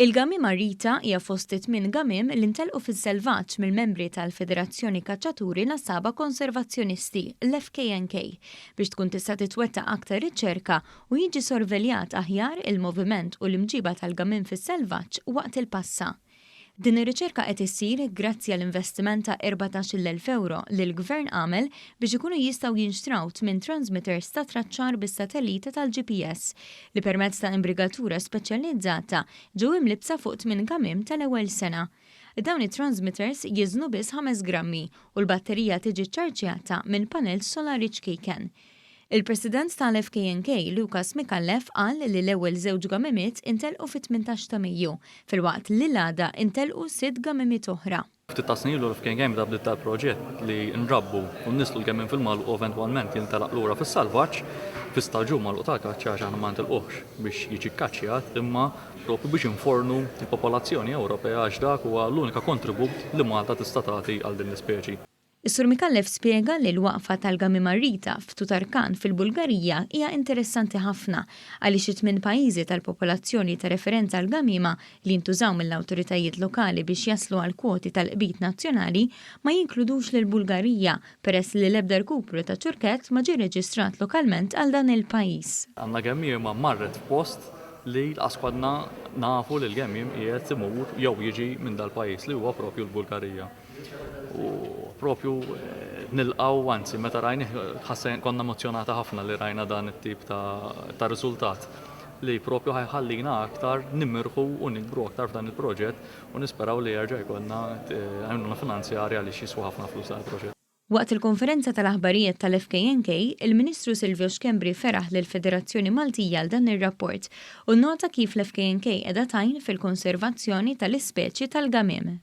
Il-Gamima Rita hija fost it-tmien gamiem li ntelqu fis-selvaġġ mill-membri tal-Federazzjoni Kaċċaturi Nassaba Konservazzjonisti, l-FKNK, biex tkun tista' titwettaq aktar riċerka u jiġi sorveljat aħjar il-moviment u l-imġiba tal-gamiem fis-selvaġġ waqt il-passa. Din ir-riċerka qed issir grazzi għal investiment ta' 14,000 ewro li l-Gvern għamel biex ikunu jistgħu jinxtraw tmien transmitters ta' traċċar bis-satellita tal-GPS li permezz ta' imbrigatura speċjalizzata ġew imlibbsa fuq tmien gamiem tal-ewwel sena. Dawn it-transmitters jiżnu biss ħames grammi u l-batterija tiġi ċċarġjata minn panel solari ċkejken. Il-President tal-FKNK, Lucas Micallef qal li l-ewwel żewġ gamimiet intelqu fit-18 ta' Mejju, filwaqt li l-għada intelqu sitt gamimiet oħra. Ftit ta' snin ilu l-FKNK beda bdiet dal-proġett li nrabbu u nnisslu l-gemmin fil-magħluq u eventwalment jintelaq lura fis-salvaġġ, fi staġun magħluq tal-kaċċa għax aħna ma nitilquhx biex jiġi kkaċċjat imma propju biex infornu l-popolazzjoni Ewropea għax dak huwa l-unika kontribut li Malta tista' tagħti għal din l-ispeċi. Is-Sur Micallef spjega li l-waqfa tal-Gamima Rita f'Tutarkan fil-Bulgarija hija interessanti ħafna għaliex it-tmien pajjiżi tal-popolazzjoni ta' referenza għall-gamima li jintużaw mill-awtoritajiet lokali biex jaslu għall-kwoti tal-qbid nazzjonali ma jinkludux lill-Bulgarija peress li l-ebda rkupru ta' ċurkett ma ġie rreġistrat lokalment għal dan il-pajjiż. Għandna gemmiema marret f'post li laqas konna nafu li l-gemmiem qiegħed imur jew jiġi minn dal-pajjiż li huwa propju l-Bulgarija. U propju nilqgħu, anzi meta rajnih ħassejn konna emozzjonata ħafna li rajna dan it-tip ta' riżultat li propju ħajħallina aktar nimirħu u nikbru aktar f'dan il-proġett u nisperaw li jerġa' jkollna għajnuna finanzjarja għaliex jiswa ħafna flus dan il-proġett. Waqt il-konferenza tal-aħbarijiet tal-FKNK, il-Ministru Silvio Schembri feraħ lill-Federazzjoni Maltija għal dan ir-rapport u nnota kif l-FKNK qiegħda tgħin fil-konservazzjoni tal-ispeċi tal-gamiem.